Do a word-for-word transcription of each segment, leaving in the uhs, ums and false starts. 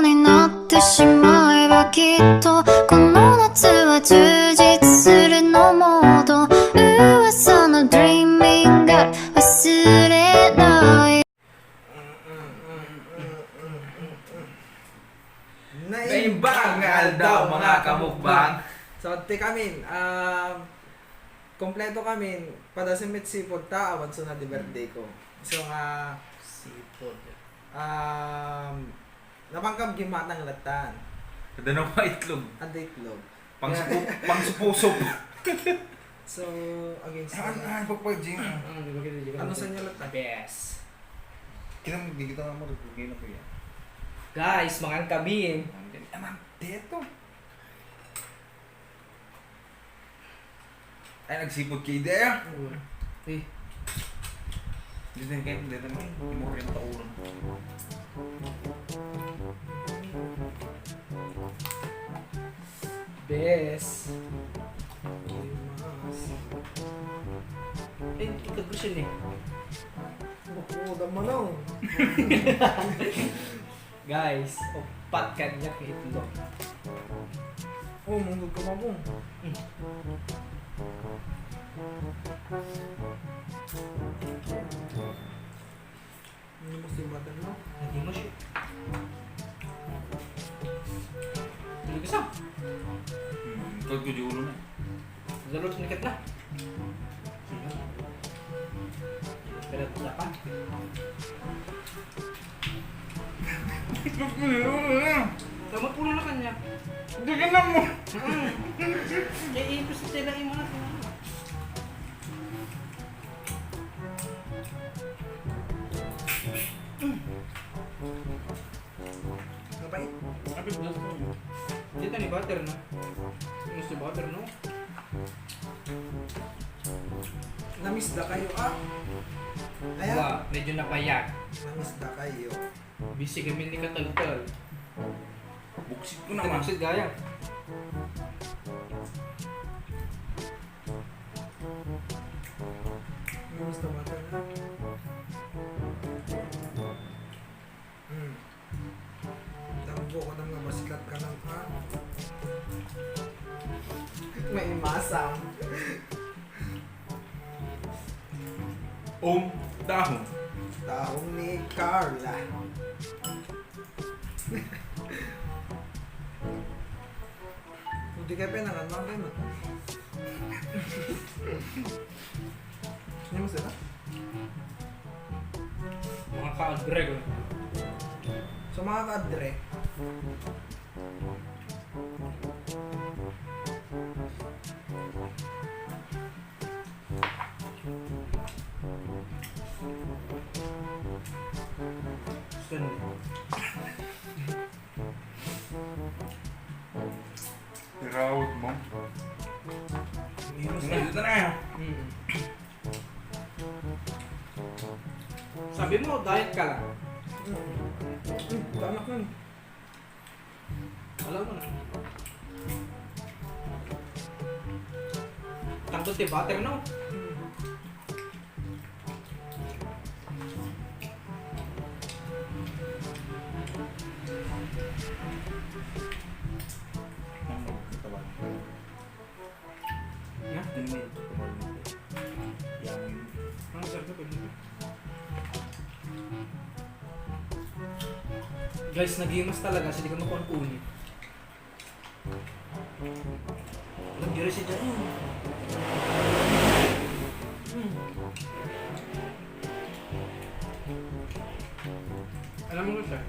になってしまえばきっとこの夏は充実するのモード Naimbag nga aldaw, mga kamukbang. So, ti kami, um, kompleto kami, padasem met sipod ta, awan suna ti birthday ko. So, nga, sipod. Um, napangkam gimatang latan. Kada no itlog. Ada itlog. Pang supu-, pang supusup. So, against Ah, ah, pagpag-gym. Ah, di ba kita, di ba Ano kita? Sa inyo latan? Bes. Kita mo, di kita nga mo, rugay na ko yan. Guys, mangan kami. Ang galing. Aman, deto. Ay, nagsipod kayo, di, ah? Oo. Eh. Dito yung kayo, dito yung imorienta ulo. Bes. Ay, ikagusto ni. Oo, dama na, oh. Guys, upat kaniak nga itlog. Oh, munggo ka, Mabong. Mm. Ano mo si mother mo? Naging mo siya. Ano ka sa? Hmm, ikaw ko di ulo na. Zalo, sinikat na. Pero dapat. Tama po na kanya. Hindi ka na mo. Mm. Kaya ito sa tela yung mga tao. Kapait. Kapit na sa. Dito ni butter, no? Gusto butter, no? Namisda kayo, ah? Ayan. Wa, medyo napayag. Namisda kayo. Busy kami ni Kataltal. Buksit ko naman. Buksit gaya. Namisda butter na. Hmm. Damgo ko nang nabaslat ka ng, ha? May masam. Um, dahon. Dahon ni Carla. Hindi kayo pinangan, mga kayo, mata. Hindi mo sila? Mga kaadre, eh. So, mga kaadre. Saan? Irawat mo. Dito na. Mm. Sabi mo, diet ka lang. Mm. Mm, tama ka. Alam mo na. Tangkot ti butter, no? Mm. Ha? Ano yun? Ang sarap ko. Guys, nagimas talaga, sige mo kung kunit. Nag-diri si Jan. Hmm. Alam mo siya?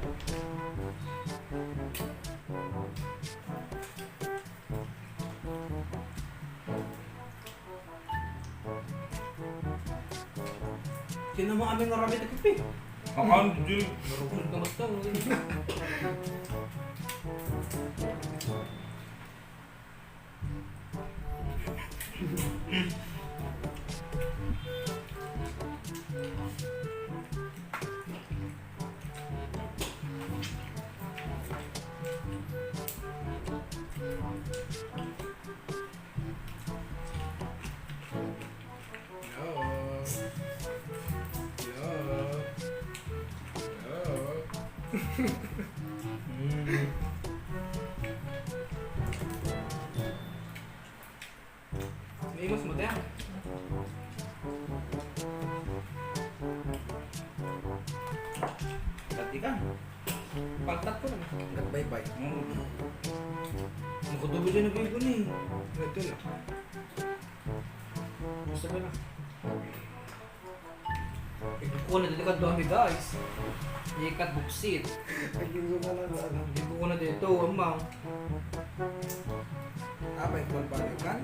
Sino mo amin nga rabbit, Pipi? Akan, di. Narugod ka basta, oh. Hello. Hello. Hello. Mm. May imus mo, te. Dati ka. Paltat ko lang. Nagbaybay. Mm. Nakatubo dyan, nagbaybay na eh. Ito na. Gusto ko na. Ibuko na dito kadto kami, guys. Ikat buksit. Ay, yun na lang, ano. Ibuko na dito, amang. Ah, may kulbalikan?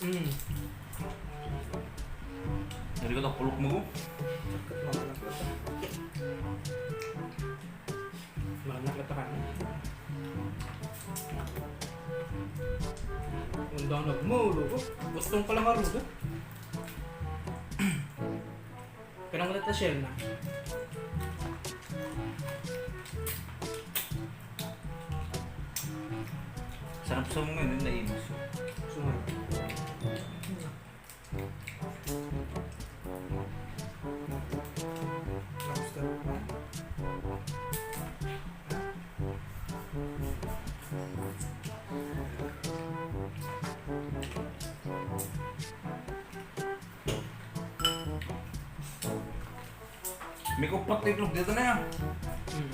Mm. Dari ko tapulok mo ko. Sakit, mga anak ko. Mga anak ko, takan. Undang nagmulo ko. Gustong pala marudo. Kanang wala ta shell na. Sarap sa mga yun, naimus. Sunod. Lobster pa. May upat na itlog dito na yan. Hmm.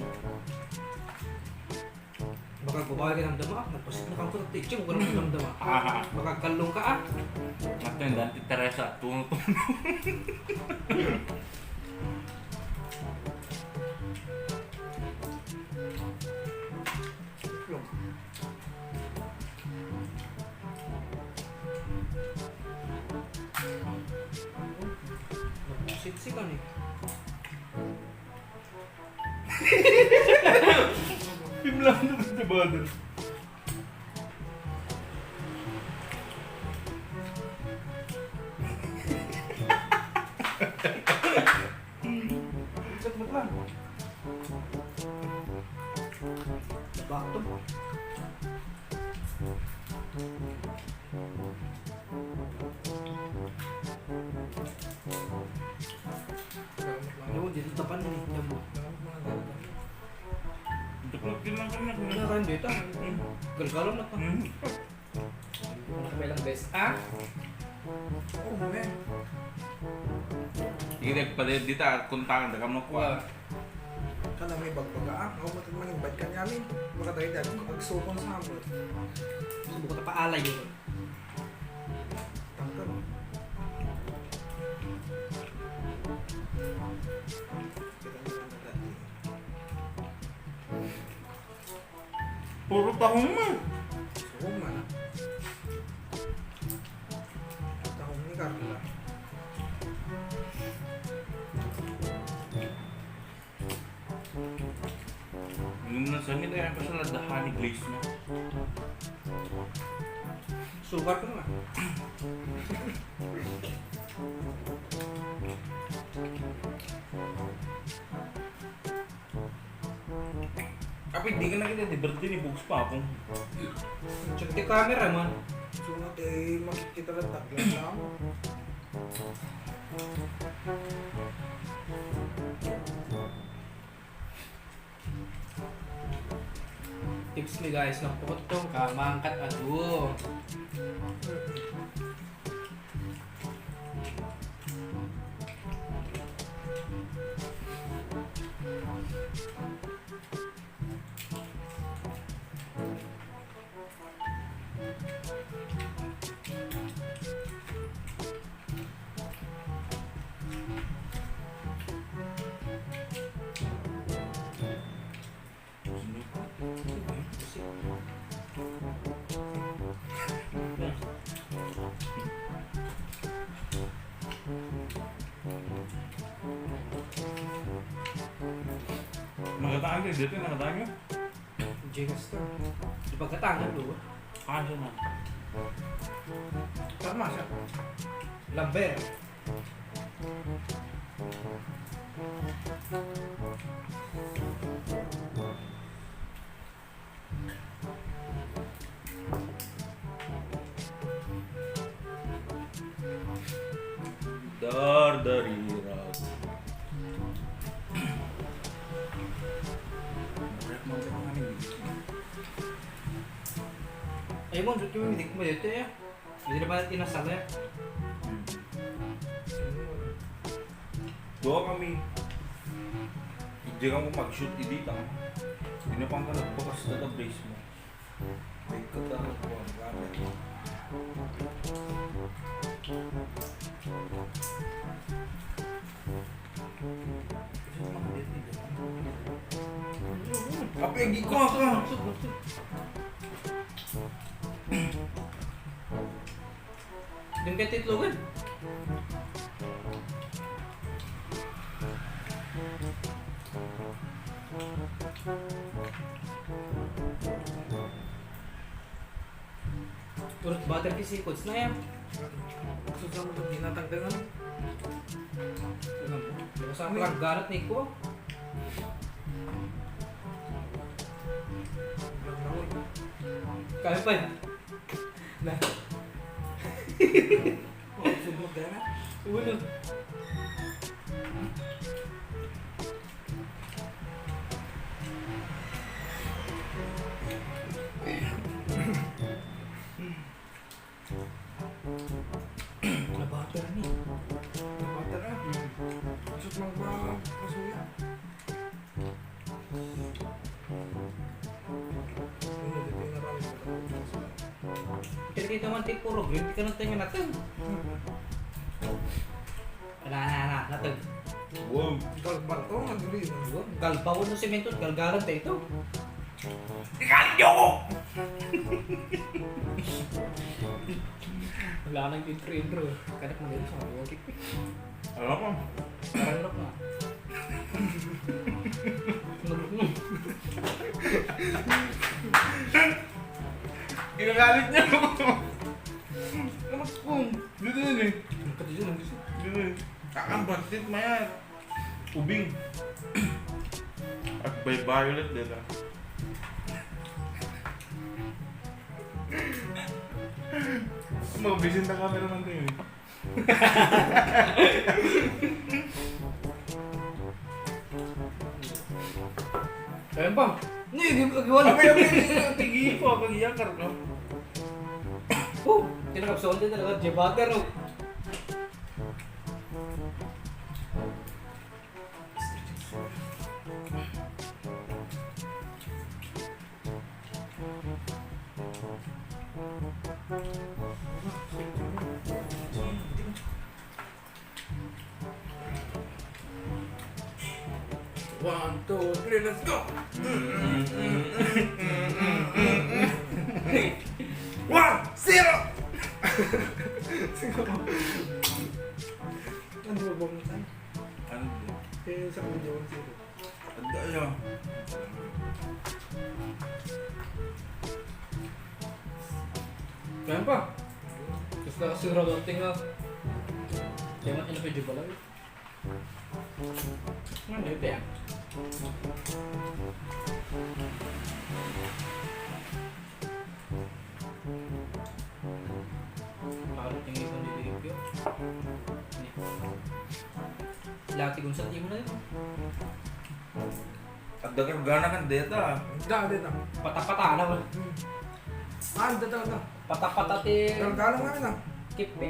Baka gumaway ka ng dama, nagpasit na kang kutak teaching, kung anong damdama. Ah. Baka kalong ka, ah. At yun, Dante Teresa, tuno-tuno. Itlog. Siksikan eh. Pimlang na sa badan. Isang mo lang. Bakto. Yun, dito tapan ni. Yan mo. Ito pala, pinangkan na ko. Ano ka dito? Mm. Galgalan na pa. Mm. Ano ka, ilang beses? Ah? Oh, man. Sige, pala dito, ah, kuntangan, daga mo kuha. Wala. Kana may bagbaga, ah. Ako, matag mangimbag ka niya, amin. Makatayo dyan, agsukon sa hamot. Subukan ta paalay yun. Tangkal. Puro tahong mo. Tahong man. Tahong ni Carla. Yung nasa nila yan, kasi nagdahani glaze na. Sugar ko naman. Apay, di ka na kita, di birthday ni Bugs pa akong. Check the camera, man. So, eh, makikita lang, taglang lang. Tips mi, guys, nga puot tong kamangkat a duo. Nakataan kayo dito, nakataan kayo? Gcash to. Di pagkatangan, do. Ah, siya na. Tama siya. Lambert. Dardarira. Ay, mo, dito yung midik mo dito, eh. Hindi naman natin nasala, eh. Doon kami. Hindi kami mag-shoot, edit, ah. Hindi na pang ka nagpakas na brace mo. May kata ko, ang gamit. Apegi ko, ah. Dun ka titlogan. Turut butter ki seafoods na yan. Gusto sa mga ginatang ka nga. Ano mo? Basta Uy. Pagganat ni ko. Kaya pa yan. Na. Oh, sumot ka na. Ulo. Nabater ni. Nabater, ah. Masuk lang ba? Masuya. Kita-kita man ti puro green, ti kanang tayo natin. Ala, ala, ala, natag. Wow. Galbang to, nagli. Galbawon no semento, galgaran tayo ito. Ikalit niyo ako! Wala nang intro, intro. Kanak mo nila sa mga Alam mo? Parang look na. Look na. Ginagalit niya ako. Ano spoon? Dito yun eh. Ang pati yun, ang gusto. Dito yun. Kakang batit, mayat. Ubing. At by violet, dito. Mabisin na cameraman tayo eh. Ayan pa. Ni, di ba, di ba? Abi, abi, abi, tigi ko, pag iyakar ko. Oh, tinagap sa ulit talaga, J Butter, oh. One, two, three, let's go! One, zero! Ano ba bang Ano ba? Eh, sa video, one zero. Adda ya. Ayan pa. Tapos nakasira daw tinga. Kaya nga, ano, medyo balaw eh. Ano yun, kaya? Parang tingin ko dito yung view. Lati kung sa imo na yun. Adda kargana kan deta. Da, deta. Pata-pata na ba? Hmm. Ah, deta, deta. Pata-pata ti kargana nga na. Kipi.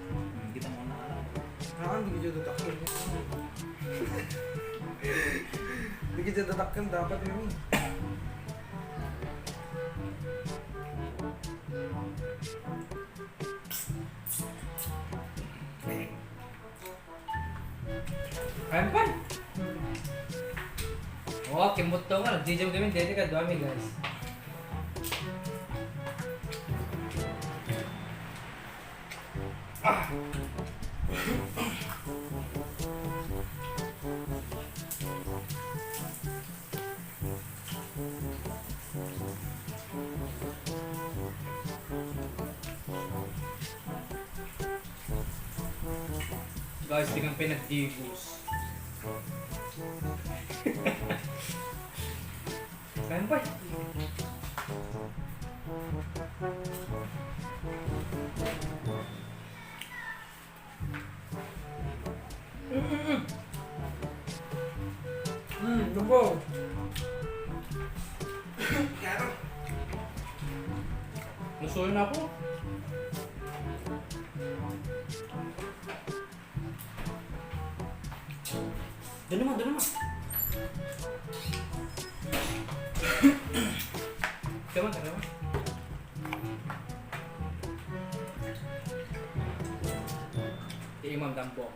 Hmm, kita mo na lang. Ah, hindi kita tatakil. Hindi kita tatakil, dapat yun eh. Ayan pa. Oh, kimut to nga. Nagjijam kami. Dito ka, duwami, guys. Ah. Guys, di kang pinagdigos. Kain pa. Mm-mm. Wow. Lusuin na ako. Doon naman, doon naman. Come on, come on. Imam Dampo.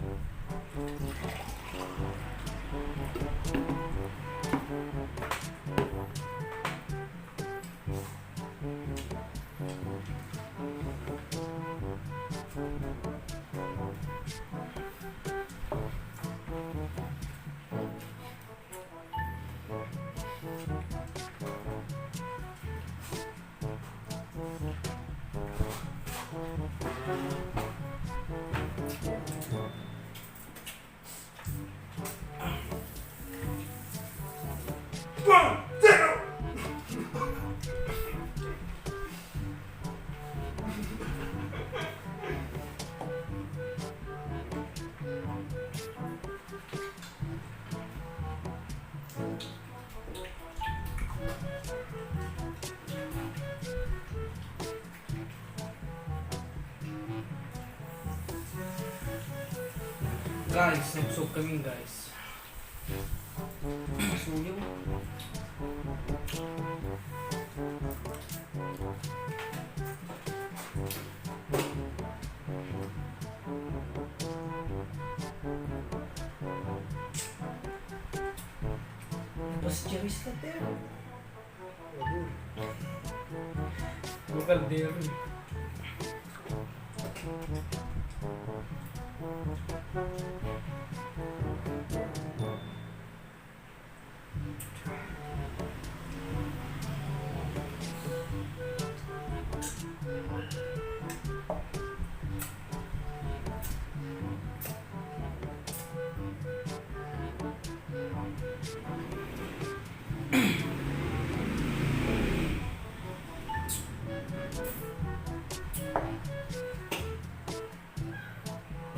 One, zero! Guys, nabusog kami, guys. Suyo. Tapos, Jerry's latte. Bukal diri.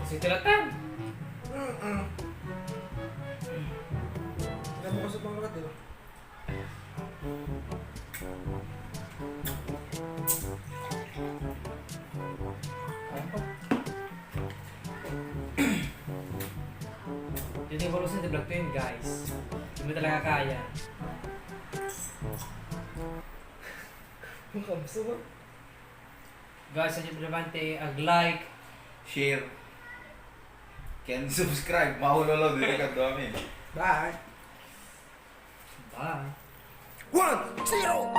Sitilatan. Mm-mm. Alam mo kasi mga kapatid, oh. Dito yung barusan di vlog ko yun, guys. Hindi mo talaga kaya. Makabso ba? Guys, sa importante, ag-like, share, ken subscribe. Mahulolo, dito ka doon. Bye. Bye. One, zero!